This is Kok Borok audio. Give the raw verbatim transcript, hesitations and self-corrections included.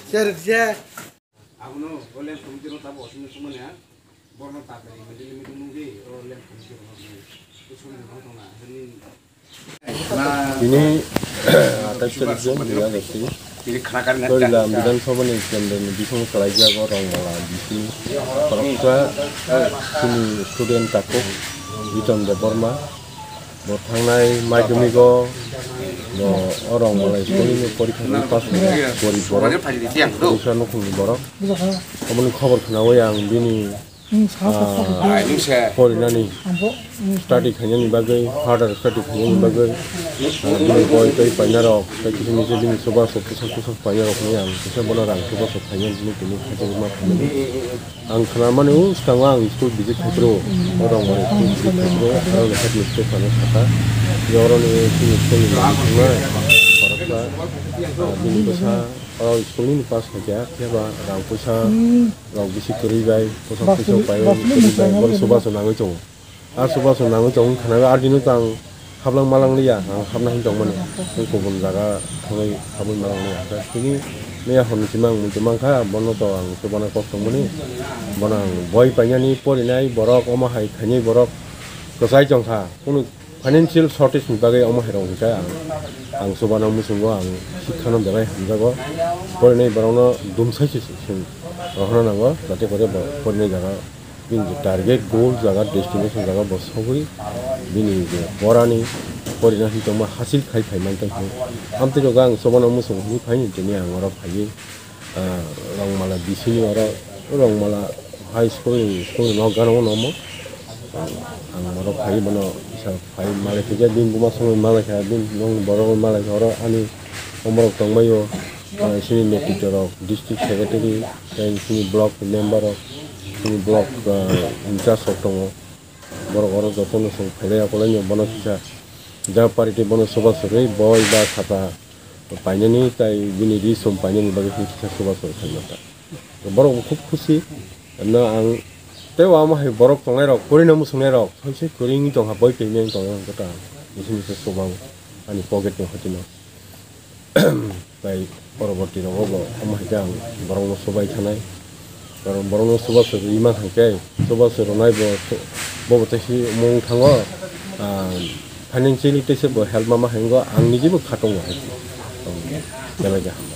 Sir, sir. Abono o lem committee rok tabo osomni sumani ha. Borno tapri mili mili nungdi o lem committee rok nungdi. Usumni rok tongna hini. Bini athais tarik June dui hajar teis. Bini khana kari na Koilam Bidhan Sabha ni kendro ni bising kwlaijak o Rongmala bising khoroksa chini student takhuk Biton Debbarma. Bo thangnai madhyamik o bo o Rongmala school ni porikha ni pass wngnai, gorib borok. Kaisa nukhung ni borok. Aboni khobor khnaui ang bini, ah, porinani study khainani bagwi, further study khainani bagwi, ah, bini boi tei painarok, tei kisa misa bini chubachu bwsak bwsak painarok hinwi ang kisa bono rang chubachu khainani hinwi tini khaijagwi ma phaimani. Ang khna mani, o swkango ang school visit khai phuru, o Rongmala school visit khai phuru, aro le headmistress ano sakha je oroni chini school ni manwi thangnai khoroksa, ah, bini bwsa o school nini pass khaikha, phiya ba rang puisa rok bisi kwrwi bai, bwsak puisa bai kwrwi bai, bono chubachu nangwi tongo. A chubachu nangwi tongo khna, a dino tang hablang malang liya, ang habna hin tongmani. Tei kubun jaga thangwi habwi malang liya. Tini miya hwn sima ang muitu mankha, bono to ang chubana kok tongmani. Bono ang boi painani, porinai borok, omo hai khainai borok kwchai tongkha. Kunu financial shortage ni bagwi omo hai rok hinkhe ang, ang chubana muchungo, ang sikhano belai hamjago. Porinai borokno dumsai se se rohorna nango, jate kore bo porinai jaga bini je target, goal jaga, destination jaga bo sogwi bini je porani porina hinwi tongma hasil khai phai mankha hinwi. Amtwi rok ang chobana muchung hinwi phaini tini ang oro phaiwi, ah, Rongmala bisini oro Rongmala high school ni school ni nok gana o nomo ang, ang oro phaiwi bono kisa phai malai khe bini buma songwi malai kha, bini nok borok malai kha, oro ani omorok tongbaio, ah, sini netritwa rok, district secretary, tei sini block member rok. Chini block, ah, in charge rok tongo. Borok oro jotono chwng phailai akwlaino bono kisa ja party bono chubachu rwi boi ba sata painani tei bini ri sum painani bagwi kisa chubachu khaimata. Borok bo khub khusi. No ang tei omo hai borok tongnai rok, kwrwino muchungnai rok, soisoi kwrwi wngwi tongkha, boi paimani tongwi hwnkhe ta, bisi bisi chubao ani pocket ni hotino. Tai poroborti rogo bo omo hai khe ang borokno chubai thanai. Karon borokno chubachu rwima thangkhe, chubachu rwnai bo, bo bo teisi mung thango, ah, financially teisa bo help mama hai wngkha, ang nijebo kha tongo hai khe. Belai khe hambai.